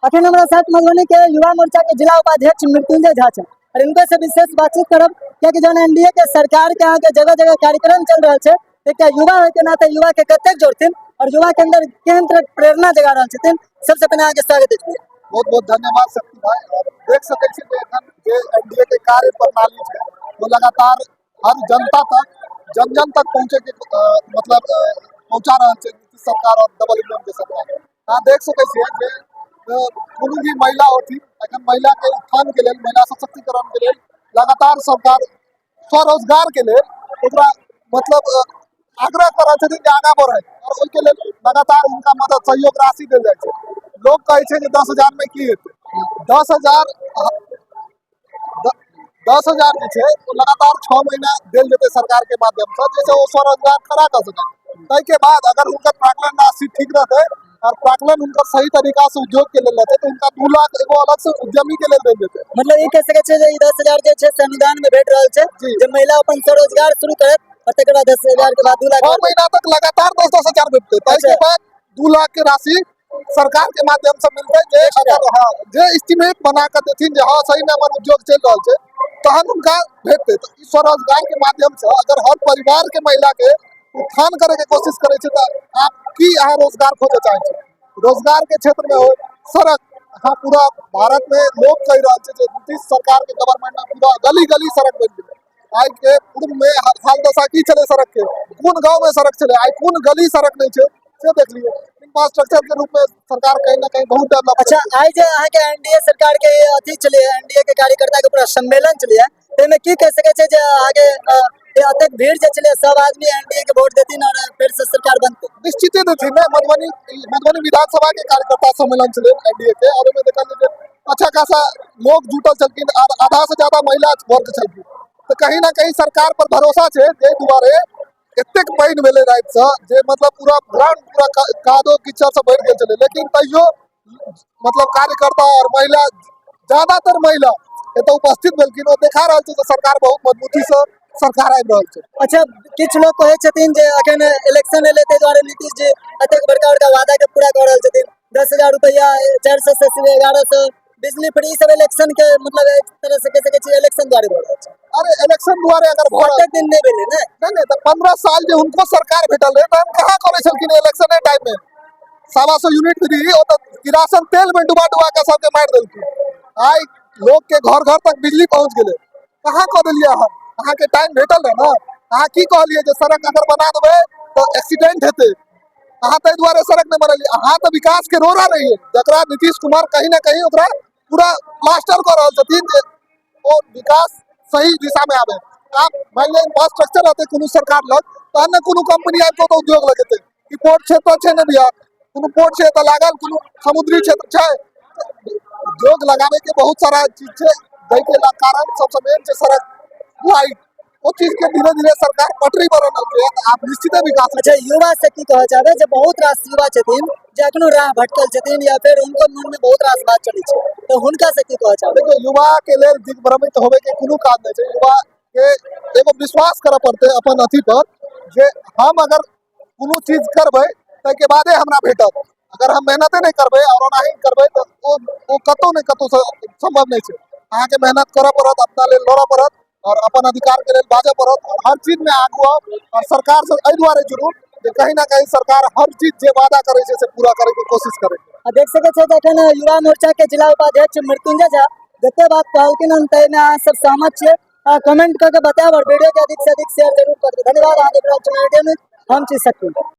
अखन हमरा साथ मधुबनी के युवा मोर्चा के जिला उपाध्यक्ष मृत्युंजय झा छथि और इनका से विशेष बातचीत करब, कियाकि जहन एनडीए के सरकार के अहाँके जगह जगह कार्यक्रम चल रहल छै, एकटा युवा होय के नाते युवा के कतेक जोड़थिन और युवा के अंदर केहन तरह के प्रेरणा जगा रहल छथिन। सबसे पहले अहाँके स्वागत अछि। बहुत बहुत धन्यवाद शक्ति भाई। और देख सकै छी जे एखन जे एनडीए के कार्य प्रणाली छै, वो लगातार हर जनता तक, जन जन तक पहुँचे के मतलब पहुँचा रहल छै नीतीश सरकार और डबल इंजन के सरकार। अहाँ देख सकै छियै जे कोनो भी महिला होथिन, एखन महिला के उत्थान के लेल, महिला सशक्तिकरण के लेल लगातार सरकार स्वरोजगार के लेल ओकरा मतलब आग्रह कर रहल छथिन जे आगाँ बढ़े और ओहिके लेल लगातार हुनका मदद सहयोग राशि देल जाइ छै। लोग कहै छै जे 10,000 में की हेतै। 10,000 जे छै, ओ लगातार 6 महीना देल जेतै सरकार के माध्यम से, जाहिसँ ओ स्वरोजगार खड़ा कऽ सकै। ताहिके बाद अगर हुनकर प्राकलन राशि ठीक रहतै और प्राकलन हुनकर सही तरीका से उद्योग के लेल रहतै, तऽ हुनका 2 लाख एगो अलग से उद्यमी के लेल देल जेतै। मतलब ई कहि सकै छै जे ई 10,000 जे छै से अनुदान में भेट रहल छै जे महिला अपन स्वरोजगार शुरू करत और तकर बाद 10,000 के बाद 2 लाख 6 महीना तक लगातार 10-10 हजार भेटतै। ताहिके बाद 2 लाख के राशि सरकार के माध्यम से मिलतै, जे अगर, हाँ, जे एस्टिमेट बना कऽ देथिन जे हाँ, सही में हमर उद्योग चलि रहल छै, तहन हुनका भेटतै। तऽ ई स्वरोजगार के माध्यम से अगर हर परिवार के महिला के उत्थान करे के कोशिश करै छै, तऽ आप की अहाँ रोजगार खोजऽ चाहै छी? रोजगार के क्षेत्र में हो, सड़क, हाँ, पूरा भारत में लोग कहि रहल छै जे नीतीश सरकार के गवर्नमेंट में पूरा गली गली सड़क बनि गेलै। आइ के पूर्व में हाल दशा की छलै सड़क के? कोन गांव में सड़क छलै? आइ कोन गली सड़क नहि छै, से देख लियौ। इंफ्रास्ट्रक्चर के रूप में सरकार कहीं ना कहीं बहुत डेवलप। अच्छा, आइ जे अहाँके एनडीए सरकार के अथी छलै, एनडीए के कार्यकर्ता के पूरा सम्मेलन छलै, ताहिमे की कहि सकै छै जे अहाँके ये एतेक भीड़ जे छलै, सब आदमी एनडीए के वोट देथिन और फिर से सरकार बनतै? निश्चिते देथिन ने। मधुबनी मधुबनी विधानसभा के कार्यकर्ता सम्मेलन छलै एनडीए के और ओहिमे देखल जे अच्छा खासा लोग जुटल छलखिन और आधा से ज्यादा महिला वर्ग छलखिन, तऽ कहीं ना कहीं सरकार पर भरोसा छै। ताहि दुआरे एतेक पानि भेलै रातिसँ जे मतलब पूरा ग्राउंड पूरा कादो कीचड़ से भरि गेल छलै, लेकिन तैयो मतलब कार्यकर्ता और महिला, ज्यादातर महिला एतऽ उपस्थित भेलखिन। ओ देखा रहल छै जे सरकार बहुत मजबूती से सरकार आबि रहल छै। अच्छा, किछु लोग कहै छथिन जे अखन इलेक्शन एलै, ताहि दुआरे नीतीश जी एतेक बड़का बड़का वादा के पूरा कऽ रहल छथिन। 10,000 रुपैआ, 400 से 1100, बिजली फ्री, ई सब इलेक्शन के मतलब एक तरह से कहि सकै छियै इलेक्शन दुआरे भऽ रहल छै। अरे, इलेक्शन दुआरे अगर भऽ रहल कतेक दिन नहि भेलै ने। नहि, तऽ 15 साल जे हुनको सरकार भेटल रहै, तहन कहाँ करै छलखिन? इलेक्शने टाइम में 125 यूनिट फ्री, ओ तऽ किरासन तेल में डुबा डुबा के सबके मारि देलखिन। आइ लोग के घर घर तक बिजली पहुंच गेलै। कहाँ कऽ देलियै अहाँ? अहाँके टाइम भेटल रहै ने। अहाँ की कहलियै जे सड़क अगर बना देबै तऽ एक्सीडेंट हेतै। अहाँ ताहि दुआरे सड़क नहि बनेलियै। अहाँ तऽ विकास के रोड़ा रहियै, जकरा नीतीश कुमार कहीं ना कहीं ओकरा पूरा प्लास्टर कऽ रहल छथिन जे ओ विकास सही दिशा में आबे। आब मानि लिअ इंफ्रास्ट्रक्चर रहतै कोनो सरकार लग, तहन ने कोनो कंपनी आबि कऽ ओतऽ उद्योग लगेतै। कि पोर्ट क्षेत्र छै ने बिहार? कोनो पोर्ट छै एतऽ लागल? कोनो समुद्री क्षेत्र छै? उद्योग लगाबे के बहुत सारा चीज छै। दै के कारण सबसे मेन छै सड़क, लाइट। ओ चीज के धीरे धीरे सरकार पटरी पर अनलकै, तऽ आब निश्चिते विकास हेतै। अच्छा, युवा से की कहऽ चाहबै जे बहुत रास युवा छथिन जे अखनो राह भटकल छथिन या फेर हुनको मन में बहुत रास बात चलै छै, तऽ हुनका से की कहऽ चाहबै? देखियौ, युवा के लेल दिग्भ्रमित होबे के कोनो काज नहि छै। युवा के एगो विश्वास करऽ पड़तै अपन अथी पर जे हम अगर कोनो चीज करबै, ताहिके बादे हमरा भेटत। अगर हम मेहनते नहि करबै और ओनाही करबै, तऽ ओ कतहु ने कतहु से सम्भव नहि छै। अहाँके मेहनत करऽ पड़त, अपना लेल लड़ऽ पड़त और अपन अधिकार के लेल बाजऽ पड़त और हर चीज में आगू आउ और सरकार से एहि दुआरे जुड़ू जे कहीं ना कहीं सरकार हर चीज जे वादा करै छै, से पूरा करे के कोशिश करै छै। आ देख सकै छियै जे एखन युवा मोर्चा के जिला उपाध्यक्ष मृत्युंजय झा जते बात कहलखिन हन, ताहिमे अहाँ सब सहमत छियै? कमेंट कऽ के बतायब और वीडियो के अधिक से अधिक शेयर जरूर कर देब। धन्यवाद। अहाँ देख रहल छी मीडिया न्यूज, हम छी शक्ति।